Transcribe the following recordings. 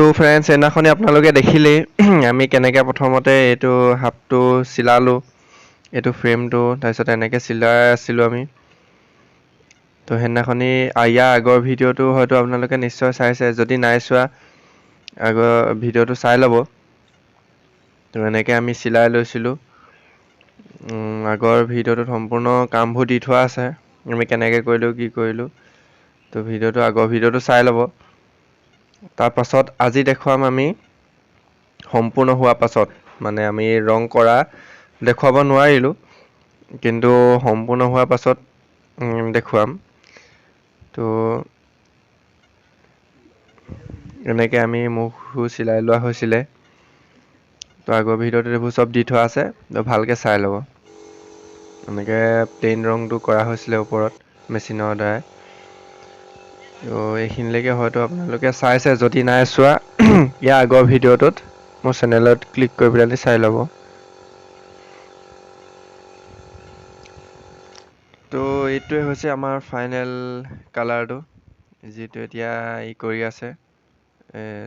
তো ফ্ৰেণ্ডছ, সেইদিনাখনি আপোনালোকে দেখিলেই আমি কেনেকৈ প্ৰথমতে এইটো সাপটো চিলালোঁ, এইটো ফ্ৰেমটো, তাৰপিছত এনেকৈ চিলাই আছিলোঁ আমি। তো সেইদিনাখনি ইয়াৰ আগৰ ভিডিঅ'টো হয়তো আপোনালোকে নিশ্চয় চাইছে, যদি নাই চোৱা আগৰ ভিডিঅ'টো চাই ল'ব। তো এনেকৈ আমি চিলাই লৈছিলোঁ। আগৰ ভিডিঅ'টোত সম্পূৰ্ণ কামবোৰ দি থোৱা আছে, আমি কেনেকৈ কৰিলোঁ কি কৰিলোঁ। তো ভিডিঅ'টো আগৰ ভিডিঅ'টো চাই ল'ব। তাৰপাছত আজি দেখুৱাম আমি সম্পূৰ্ণ হোৱাৰ পাছত, মানে আমি ৰং কৰা দেখুৱাব নোৱাৰিলোঁ, কিন্তু সম্পূৰ্ণ হোৱাৰ পাছত দেখুৱাম। তো এনেকৈ আমি মুখো চিলাই লোৱা হৈছিলে। তো আগৰ ভিডিঅ'টোত এইবোৰ চব দি থোৱা আছে, তো ভালকৈ চাই ল'ব। এনেকৈ প্লেইন ৰংটো কৰা হৈছিলে ওপৰত মেচিনৰ দ্বাৰাই। তো এইখিনিলৈকে হয়তো আপোনালোকে চাইছে, যদি নাই চোৱা ইয়াৰ আগৰ ভিডিঅ'টোত মোৰ চেনেলত ক্লিক কৰি পেলাই চাই ল'ব। তো এইটোৱে হৈছে আমাৰ ফাইনেল কালাৰটো, যিটো এতিয়া ই কৰি আছে।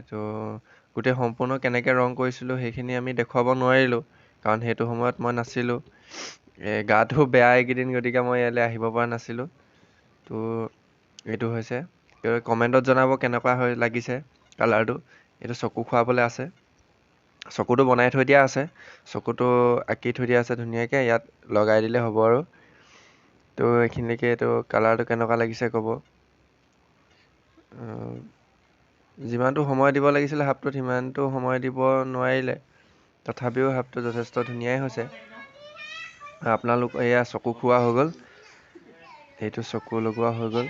তো গোটেই সম্পূৰ্ণ কেনেকৈ ৰং কৰিছিলোঁ সেইখিনি আমি দেখুৱাব নোৱাৰিলোঁ, কাৰণ সেইটো সময়ত মই নাছিলোঁ, গাটো বেয়া এইকেইদিন, গতিকে মই ইয়ালৈ আহিব পৰা নাছিলোঁ। তো এইটো হৈছে, কমেণ্টত জনাব কেনেকুৱা হৈ লাগিছে কালাৰটো। এইটো চকু খুৱাবলৈ আছে, চকুটো বনাই থৈ দিয়া আছে, চকুটো আঁকি থৈ দিয়া আছে ধুনীয়াকৈ, ইয়াত লগাই দিলে হ'ব আৰু। তো এইখিনিলৈকে এইটো কালাৰটো কেনেকুৱা লাগিছে ক'ব। যিমানটো সময় দিব লাগিছিলে সাপটোত সিমানটো সময় দিব নোৱাৰিলে, তথাপিও সাপটো যথেষ্ট ধুনীয়াই হৈছে। আপোনালোক এয়া চকু খোৱা হৈ গ'ল, এইটো চকু লগোৱা হৈ গ'ল।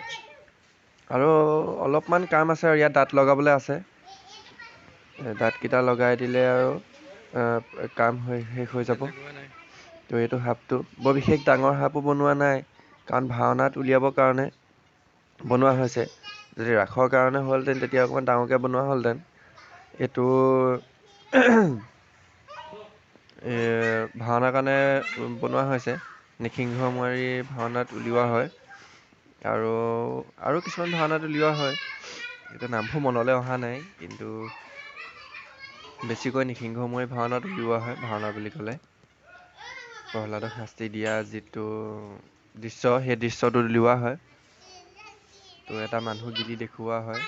আৰু অলপমান কাম আছে আৰু ইয়াত দাঁত লগাবলৈ আছে, দাঁতকেইটা লগাই দিলে আৰু কাম হৈ শেষ হৈ যাব। তো এইটো সাপটো বৰ বিশেষ ডাঙৰ সাপো বনোৱা নাই, কাৰণ ভাওনাত উলিয়াবৰ কাৰণে বনোৱা হৈছে। যদি ৰাসৰ কাৰণে হ'লহেঁতেন তেতিয়া অকণমান ডাঙৰকৈ বনোৱা হ'লহেঁতেন। এইটো ভাওনাৰ কাৰণে বনোৱা হৈছে, নিসিংহ মোৱাৰী ভাওনাত উলিওৱা হয়, আৰু আৰু কিছুমান ভাওনাত উলিওৱা হয়, এতিয়া নামবোৰ মনলৈ অহা নাই, কিন্তু বেছিকৈ নিসিংহ মোৱাৰী ভাওনাত উলিওৱা হয়। ভাওনা বুলি ক'লে প্ৰহ্লাদক শাস্তি দিয়া যিটো দৃশ্য, সেই দৃশ্যটো উলিওৱা হয়। তো এটা মানুহ গিলি দেখুওৱা হয়।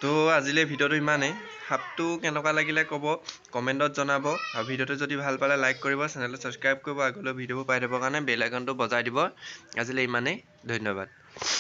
তো আজিলৈ ভিডিঅ'টো ইমানেই। সাপটো কেনেকুৱা লাগিলে ক'ব, কমেণ্টত জনাব। আৰু ভিডিঅ'টো যদি ভাল পালে লাইক কৰিব, চেনেলটো ছাবস্ক্ৰাইব কৰিব, আগলৈ ভিডিঅ'বোৰ পাই থাকিবৰ কাৰণে বেল আইকনটো বজাই দিব। আজিলৈ ইমানেই, ধন্যবাদ।